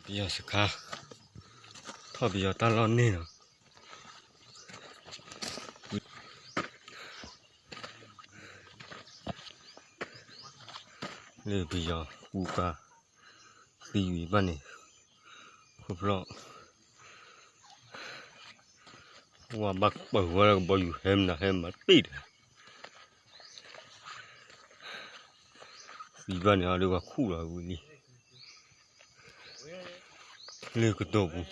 ပယီၤစခါ, ထီၣ်ပယီၤတၢ်လီၢ်န့ၢ်လီၤ. လၢပယီၤကူပာ်သံဝံၤဘၣ်န့ၣ်, ခိၣ်ဖျီၣ် ဝဲဘၣ်ပၢၤဝဲလၢကဘီယူၤဟဲမနုၤဟဲမၤတ့ၢ်ဒီး သံဘၣ်န့ၣ် အဒိပှၤခူၣ်လီၤဝံၤလံ လၢကတီၢ်ပူၤ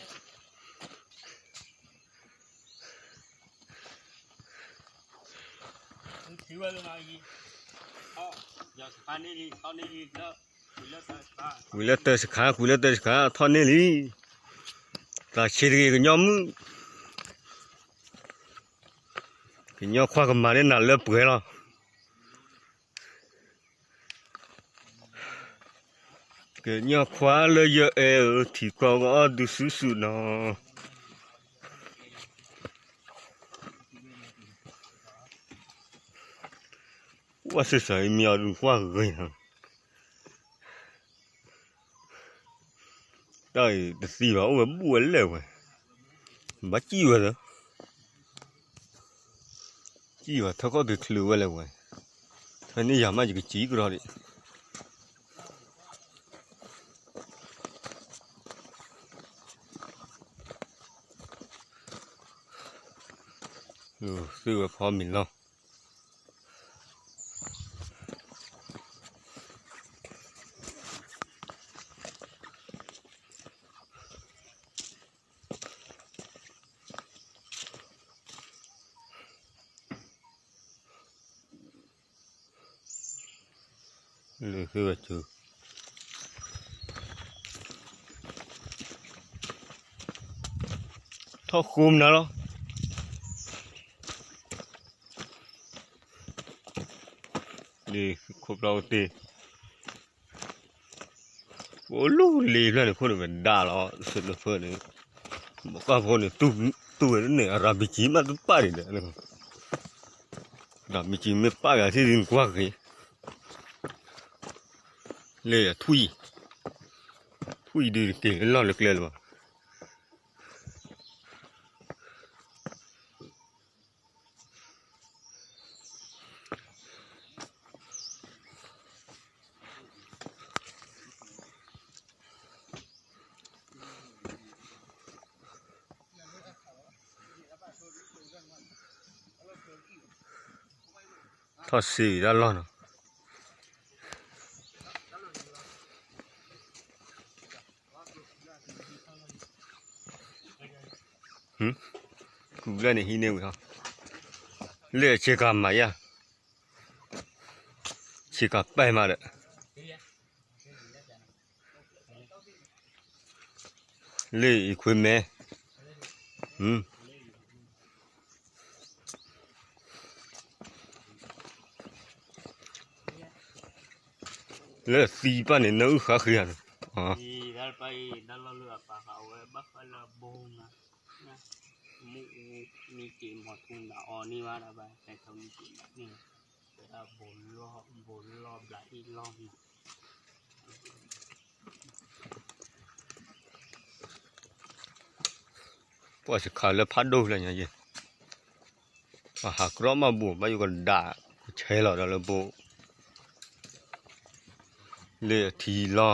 ဝံၤလၢတၢ်စခါ ဝံၤလၢတၢ်စခါ ထီၣ်န့ၢ်လံ. တၢ်ဆံးတဂ့ၤကညီမုၣ်, ကညီခွါကမၤန့ၢ်နၤလၢပှဲၤလီၤ. ကညီခွါလၢယအဲၣ်ဧၢ ထံကီၢ်ကအီၣ်ဒုးစုစုနီၤ. ဝဲစ့ၢ်စၢ်အံၤမ့ၢ်အီၤဒုးကွၢ်ဂ့ၤနီၤ. တၢ်အံၤတသံဘၣ် အိၣ်ဝဲဘူၣ်ဝဲလဲၣ်ဝဲ, ဘၣ်စံၣ်ဝဲလၢ စံၣ်ဘၣ်ထၢၣ်ခီၣ်က့ၤချုးဝဲလဲၣ်ဝဲ, ဖဲန့ၣ်ယၤမးယကစံၣ်ကဒီးဒံး. သုဝဲဖီမ့ၤလီၤ. လၢသုဝဲစူၤ ထီၣ်ဃိမနုၤလီၤ. လၢခိၣ်ဖျီၣ်အိၣ်တ့ၢ် အိၣ်လူလံဖျၢၣ်န့ၣ် ခိၣ်န့ၣ်ဝဲဒၣ်လီၤ စၢၤတဖၢၣ်န့ၣ် ဘၣ်ကီၢ်ဖိန့ၣ် တူၢ်ဝဲန့ၣ် အရၤဘံကံမးတပၣ်ဒံးဒီး အရၤဘံကံမ့ၢ်ပၣ်ဂၤထံၣ်ဒ်နကွၢ်ဂ့ၤ လၢထွံၣ် ထွံၣ်ဒုးတက့ၤလၢလီၢ်လၢကျဲလၢၤဘၣ်. ထီၣ်စ့တၢ်လီၢ်နီၤ. ကူၤဘျဲၣ်န့ၣ်ဟံးန့ၢ်ဝံၤဟီ, လၢအဆ့ကၤမၤယါ, ဆ့ကၤပဲာ်မးဒီး လၢအံၤခွ့မဲ, လၢသံပၢ်န့ၣ် နအုၣ်ဃါဃ့ဧါန့ၣ်, တၢ်လီၢ်လၢအပာ်ဃာ်ဝဲဘၣ်ဃးလၢအဘိနၤ, မ့ၢ်က့ၤမီၤထူနၤအီၤန့ၢ်ဘၣ်ဒီးဘၣ် ကဲထီၣ်မ့ၢ်က့ၤမၤန့ၢ်, ဘိလီၢ်ဘျးအ့ၣ်လီၢ်မး ပှၤစခါလၢဖးဒိၣ်လၢညါယဲ, ပှၤဟးကြီမးဘိ ဘၣ်ယိၣ်ကဒး ကဆဲးလီၤဒီးလၢဘိ, လၢအထံလီ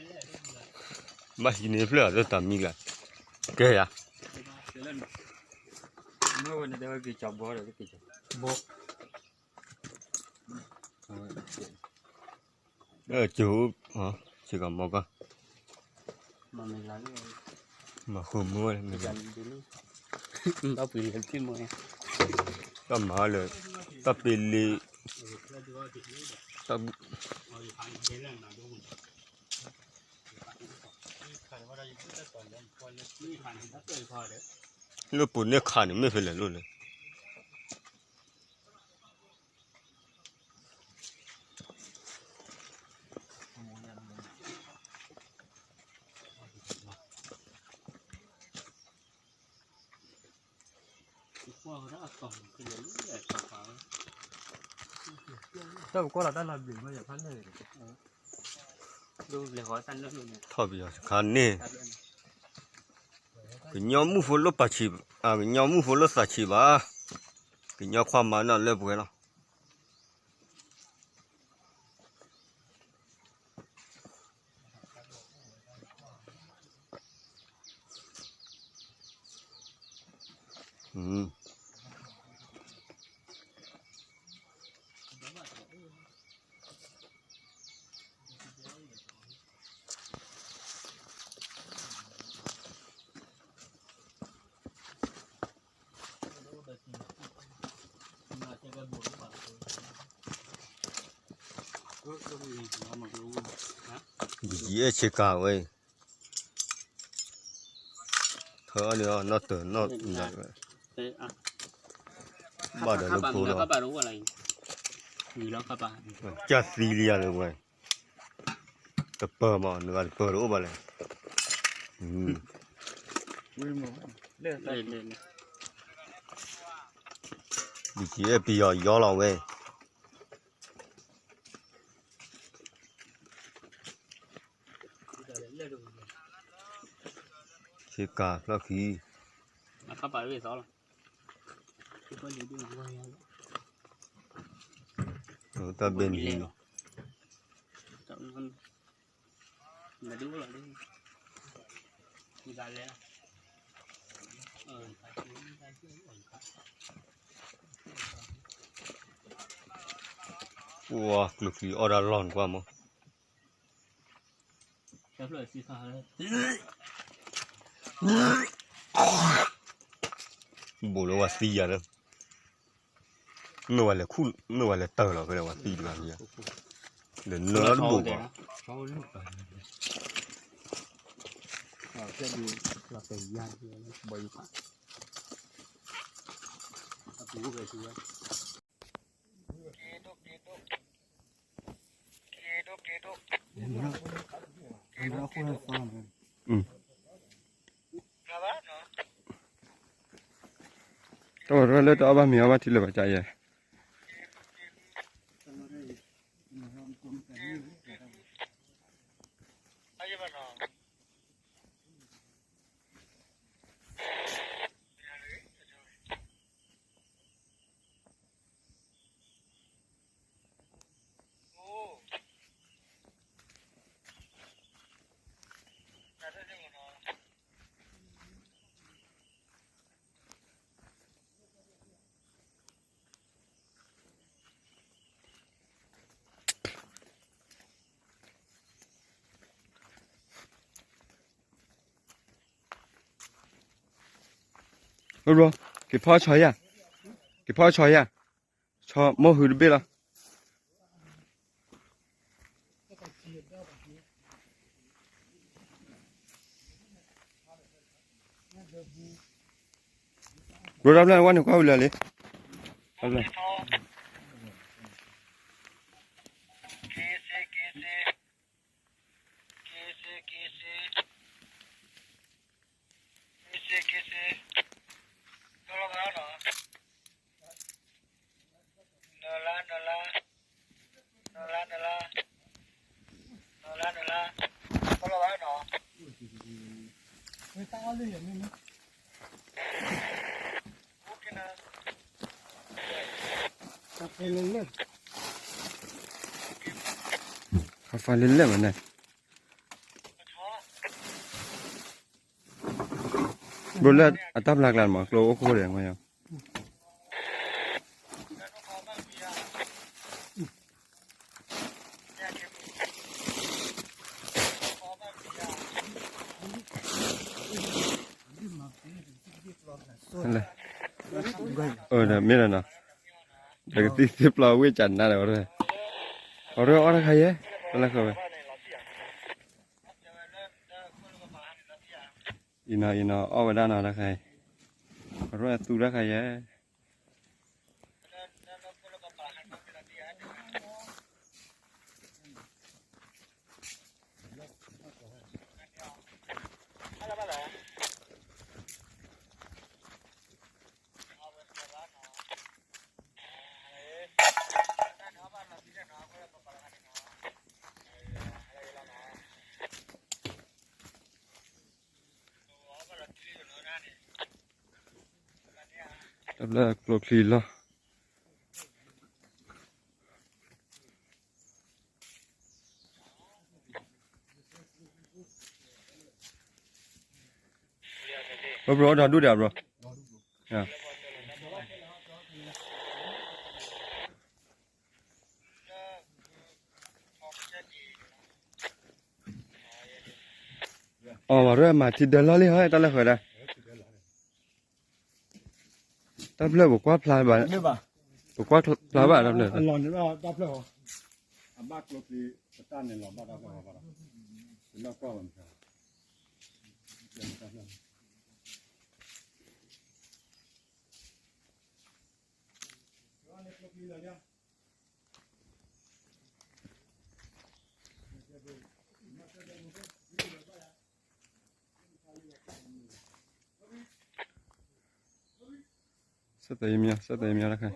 ၤ, ဘၣ်ဟံးန့ၢ်ဖျၢၣ်အသၢတၢ်မံၤကျါ, ကဲယၤ ကၠိ, ဆ့ကၤမီၤကီၢ်, မၤဃုာ်မုာ်ဝဲ, တၢ်မၤလၢ, တၢ်ပ့လ့, တၢ်, လၢပူၤန့ၢ်ခးန့ၣ် မ့ၢ်ဖဲလဲၣ်လိၣ်န့ၣ် တၢ်ပကွၢ်လီၤတၢ်လီၤဘျုးမး ယဖးလဲၣ်, ထီၣ်ပယီၤတခါန့ၣ်, ကညီမုၣ်ဖိလိၣ်ပာ်ဆံး, ကညီမုၣ်ဖိလိၣ်သးဆံးဘၣ်, ကညီခွါမၤနီၣ်လၢပှဲၤလီၤ. ယအဲၣ်ဆ့ကၤဝဲ, ထၢအီၣ်န့ၣ်အီၤနီၢ်တၢၤနီၢ်နၤ, ဘၣ်ဒီးလၢဖိလီၤ, ကၢ်သံလံယၤလၢဝဲ, တပၢၤမး နဂၤတပၢၤတအိၣ်ဘၣ်လဲၣ်, ယကအဲၣ်ပယီၤယီလီၤဝဲ ဆ့ကၤဖျီၣ်ခံ, တၢ်ဘဲနံၤ, ပှၤကျိချံအီၣ်ဒၣ်လီၢ်နကွၢ်မး, ဘူးလၢဝဲသံယၤလၢ, မ့ၢ်ဝဲလဲၤခူၣ် မ့ၢ်ဝဲလဲၤတၢၢ်လီၤဖဲလဲၣ် ဝဲသံတဂၤမံၤ, ဒီးနၢၤလီၤတဘူးဘၣ်, တၢ်ဝဲလၢတအီၣ်ဘၣ်မ့ၤအီၣ်ဘၣ်ထံလၢၤဘၣ်ကယဲၢ်, ဘျီ က့ၤဖီဆီယၤ, က့ၤဖီဆီယၤ, ဆီမိၢ်ဟုတဘ့ၣ်လီၤ. ဘျီတၢ်ဘျၢၣ်ဝဲန့ၣ်ကွၢ်ဝံၤလၢာ်လံ, တၢ်ဘျၢၣ် ခါဖးလဲၢ်လဲၢ်မးန့ၣ်, ဘျီလၢအတၢ်ဖျါကျါမး ကျိအိၣ်ခိၣ်ဒီး အၢ မ့ၢ်လီၤနီၤ, ဒီးကသံၣ်သ့ၣ်ပျီဝ့ၢ်ကနါဒီး အီၣ်တခါယဲၢ်, တလၢဃီဝဲ အံၤနီၤ အံၤနီၤ အီၣ်ဝဲဒၣ်နီၤတခါအံၤ, အီၣ်သူတခါယဲၢ်. ဟဲလၢယလီၤနီၤ, တၢ်ဖျၢၣ်ကျိချံလီၤ. Bro, ဒီဒူၣ်ဒၣ် bro. အီၤ မၤရၢၢ်မၤထံဒၢလီၢ်လံဟီ တၢ်လၢဃၢၤဒၣ် တၢ်ဖျၢၣ်ပကွၢ်ဖျါဘၣ်, ပကွၢ်ဖျါဘၣ်တၢ်ဖျၢၣ်, အလီၢ်န့ၣ်ဘၣ်တၢ်ဖျၢၣ်ဟီ, အဘၣ်ကျိချံ ပတၢ်န့ၣ်လီၤဘၣ်တၢ်ဖျၢၣ်ဟီဘၣ်ဒီး, ပလၢကွၢ်ဘၣ်မ့ၢ် ဆက်သွယ်ရေးများ, ဆက်သွယ်ရေးများတခါ.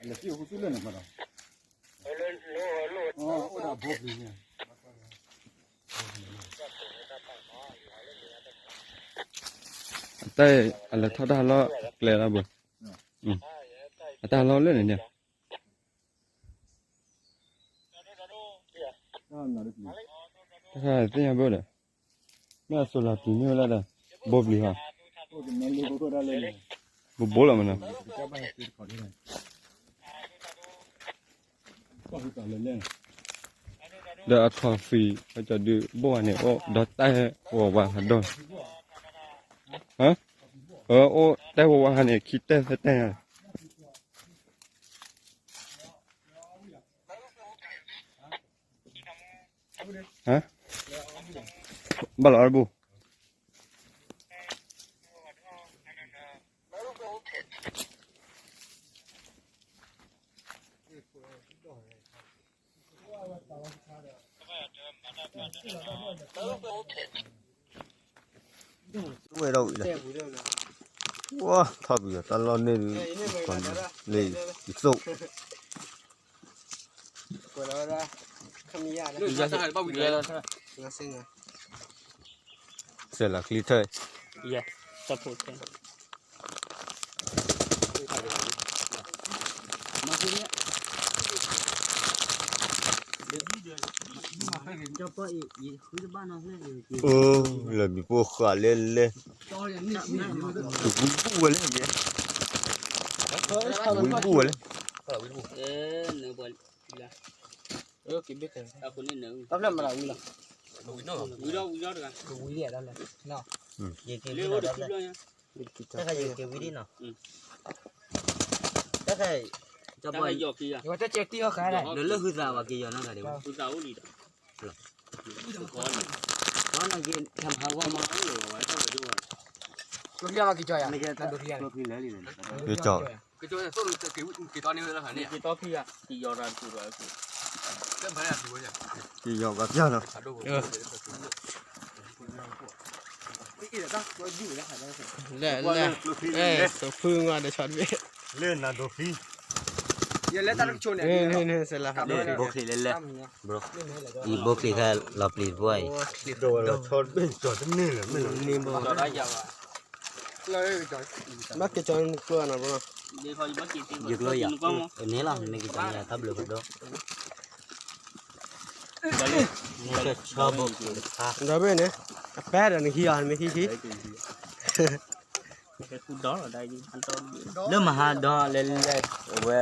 တၢ်ဖီလီဘျုးဖျၢၣ်ညါမးဒီး အတၢ်အလဲၤထီၣ်တၢ်လီၢ်ကျဲလီၤဘၣ်, အတၢ်လီၢ်လၢန့ၣ်န့ၣ် တၢ်သ့ၣ်ညါဘၣ်ဒီး မ့ၢ်အစိၤလီၤပျံၤမ့ၢ်ဝဲလၢဒီး ဘိပျံၤဟီ, ဘိဘိလီၤမနီၤ, ဒီးအ coffee အကဒုးဘိဝဲန့ၣ် အိၣ်ဒီးတၢ်ဝဲဝါဖးဒိၣ်, အိၣ်တၢ်ဝဲဝါန့ၣ် ခံတဲသၢတဲညါ ဘၣ်လီၤအီၣ်တဘူၣ်, ဝဲဒီးဝံၤလီၤ, ဝါ ထီၣ်ပယီၤတၢ်လီၢ်န့ၣ်ဒုး, လၢယသိၣ် စဲးလီၤချံထၢၣ်, လၢဘံပိၢ်ဃာ်လဲၣ်လဲၣ်, တဝံဘူၣ်ဝဲလဲၣ်, တဝံဘူၣ်ဝဲလဲၣ်, တၢ်ဖျၢၣ်မၤလီၤဝံၤလီၤ, ဝံၤလီၤဝံၤလီၤတဂၤ, ဝံၤလံတၢ်ဖျၢၣ်, ယက့ၤဝံၤလံနီၤ, တၢ်ခဲအံၤ, တၢ်ခဲအံၤ, လၢလၢဟုသးဝဲက့ၤယီၤနီတဂၤဒံးဘၣ်, ဟုသးအိၣ်လံဒီး, ဒီးနက့ၤထၢမၤဟးဂီၤမး, က့ၤကၠီ, က့ၤကၠီ, က့ၤယီၤဘၣ်ပျၢ်နီၤ, လဲၣ်, လဲၣ်, အဲၣ်, စိာ်ဖုငါဒီးဆီတဘ့ၣ်, လၢနၤဒိးဖံ, ယလဲၤတၢ်တကဆိန့ၣ်, န့ၣ်, န့ၣ်, စဲးလၤ, ဘိချံလဲၤလဲၤ, အံၤဘိချံခဲလီၤပျံၤတဘိအံၤ, ဒိးဝဲလီၤဆီတဘ့ၣ်ကၠီတန့ၢ်လၢၤ, မ့ၢ်လီၤ, ဘၣ်က့ၤကၠီကျိနၤဘိ, ယကျိယၤ, န့ၣ်လီၤ, နမ့ၢ်က့ၤကၠီန့ၣ် တၢ်ဘျုးဖးဒိၣ် ဒီးဘ့ၣ်န့ၣ်, အပၢ်ဒီးနဟံးအီၤ နမ့ၢ်ဟံးဟံး, လၢမဟါဒီးလဲၤလဲၤ, အဝဲ,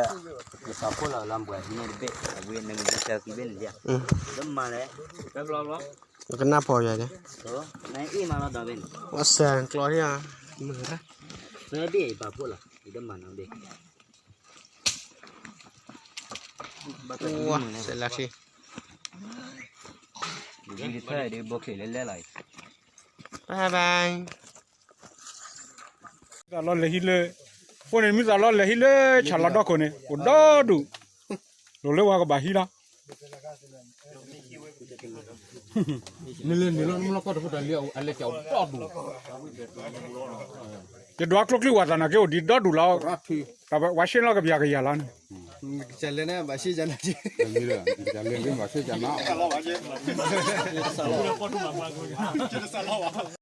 ယသးဖိလီၤလၢပှၤဟံးန့ၢ်တဘ့ၣ်, အဝဲနကစၢ်ကံဘ့ၣ်န့ၣ်, လၢမၤလဲၣ်, ကနၣ်ဖီယၤ, နအ့ၣ်မးလီၤဒီးဘ့ၣ်န့ၣ်, ဝဲစဲးကျီဟံၣ်ဧါ, မုၢ်, သၢဘ့ၣ်အံၤပာ်ဖှိၣ်လီၤ, ယတမၤနီတဘ့ၣ် ဝါ, စဲးလၤထံ, ဒ်ဖဲဒ်ဘိချံလဲၤလဲၤလီၤအံၤ, bye bye. သးလီလဲၤဟံးလၢ, အိၣ်န့ၣ်မ့ၢ်သးလီလဲၤဟံးလၢဆၣ်လီၤဒီခိၣ်န့ၣ် အိၣ်ဒီဒူၣ်, လိၤလၢဝဲကဘၣ်ဟံးလီၤ. နလဲၤနုာ်လီၤနမလီၢ်ကီၢ်တဖုတၢ်လံ အလဲၤကၠီဒီဒူၣ်, ယဒွးကျိချံဝဲသးနာ်က့အိၣ်ဒံးဒီဒူၣ်လီၤ, ဝဲရှ့လီၤကပျၢ်ကယၤလီၤန့ၣ်, ကလဲၤန့ၣ်ဘၣ်ရှ့ကနၤ, ကလဲၤန့ၣ်ဘၣ်ရှ့ကနၤ, တစးလီၤဘၣ်,